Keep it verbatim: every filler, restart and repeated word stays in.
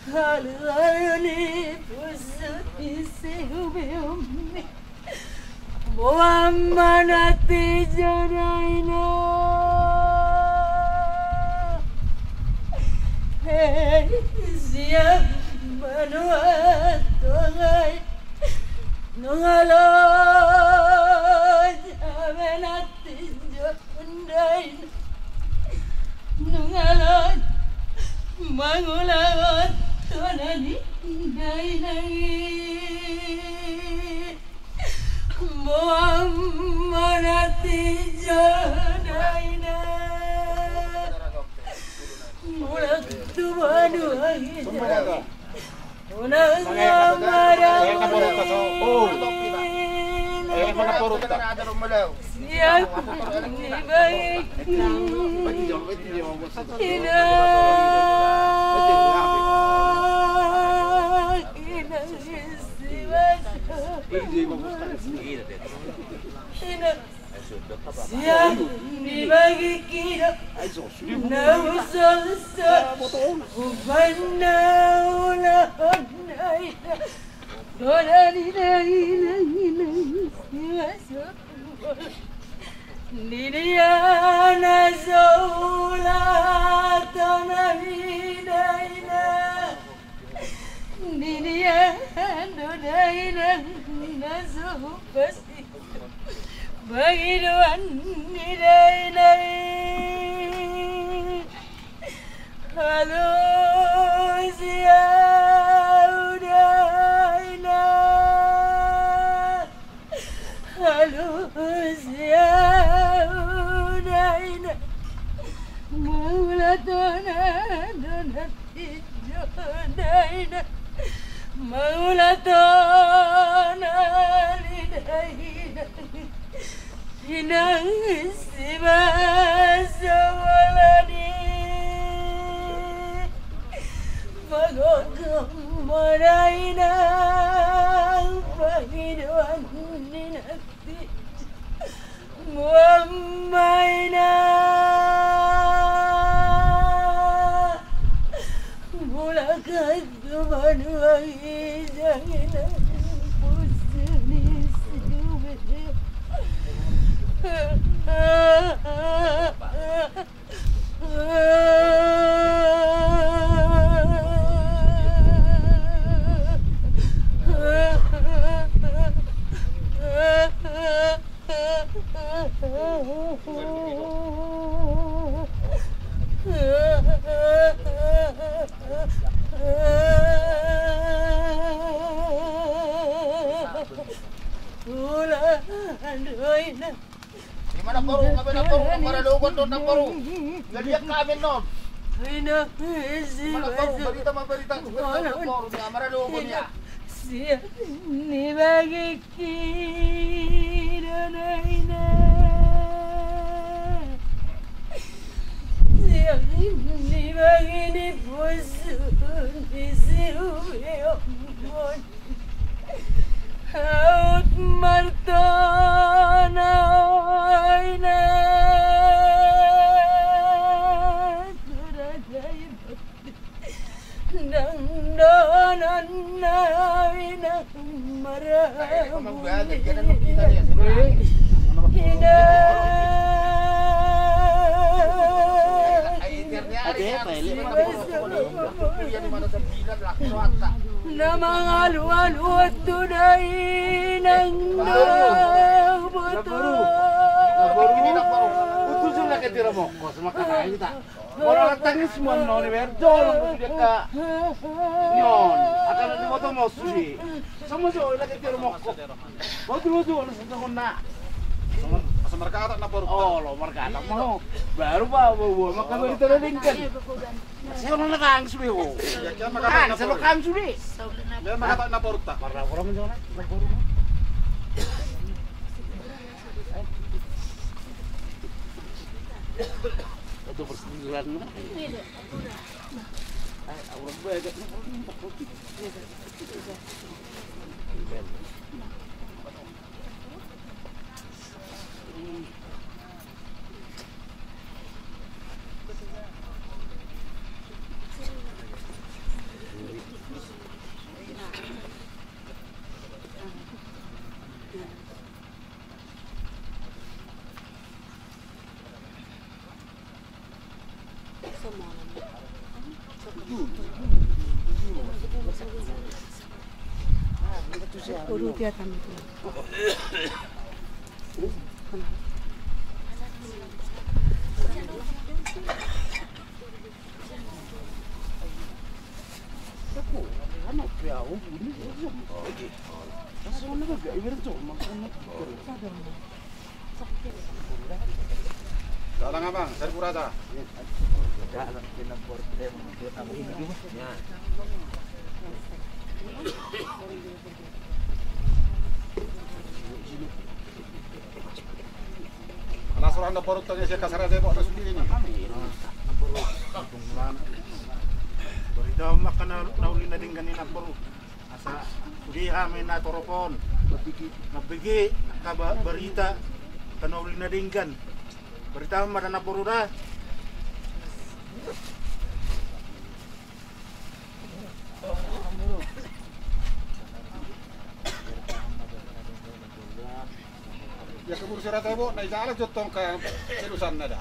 Halualu ni pusuk ni si ubi-ubi. Boan ma na tinjo dainang. Hei, sian banua tonga i. Nung olo hape na tinjo dainang. Nung olo mangulahon tona ni dainang i. Boan ma na tinjo dainang. Mulak tu banua i. Unang marau. Sian ni bagik. Inang. Inang. Inang. Sian ni bagik i do na husolsol umbahen na ulaon dainang. Tona ni dainang, inang, sian na sombol. Di dia na so ula tona ni dainang. Di dia do dainang na so hupasu. Pangidoan ni dainang i. Halo sian ahu dainang. Halo sian ahu dainang. Mauliate ma, mauliate. Dainang, mauliate ma di dainang. Inang sibaso bolon i. Pagokhon ma dainang pangidoan ni na tinjo. Boan ma inang. Mulak tu banua i, janginan pusu ni si ubi. Di mana paru, ngabe na paru, maradogon do na paru. Nggak lihat kami non. Di mana paru, barita ma barita, paru, di mana maradogon ya. Sian ni bagik i do dainang. Sian ni bagik i pusu ni si ubi ombun. Aut martona inang. Ndang dohonon na inang marhambuni. Inang. Na mangalualuhon tu dainang do boto. Utusun lagi tira mongkos maka hai ta. Molo na tangis mon noni ber jolong tu dia ka. Nyon akan diboto mos sude. Sama jo lagi tira mongkos. Bau dulu dulu langsung tongkon na. Asa markatak na boru. Oh lo markatak mau. Baru bawa bawa maka baru tadadingkan. Saya orang na tangis sude o. Tangis sama kam sude. Dia markatak na boru ta. Marna orang menjona na boru. Aduh persendiran. Dalang amang, sari burata. Alas orang na boru tanya siapa kasar aja kok resmi ini. Berita makan na uli na denggan ni na boru. Asa uli hami na torop on. Mabege angka barita angka na uli na denggan. Berita ma da na boru da. Ya keburu serata bo na ijala jottong ka kelusan na da.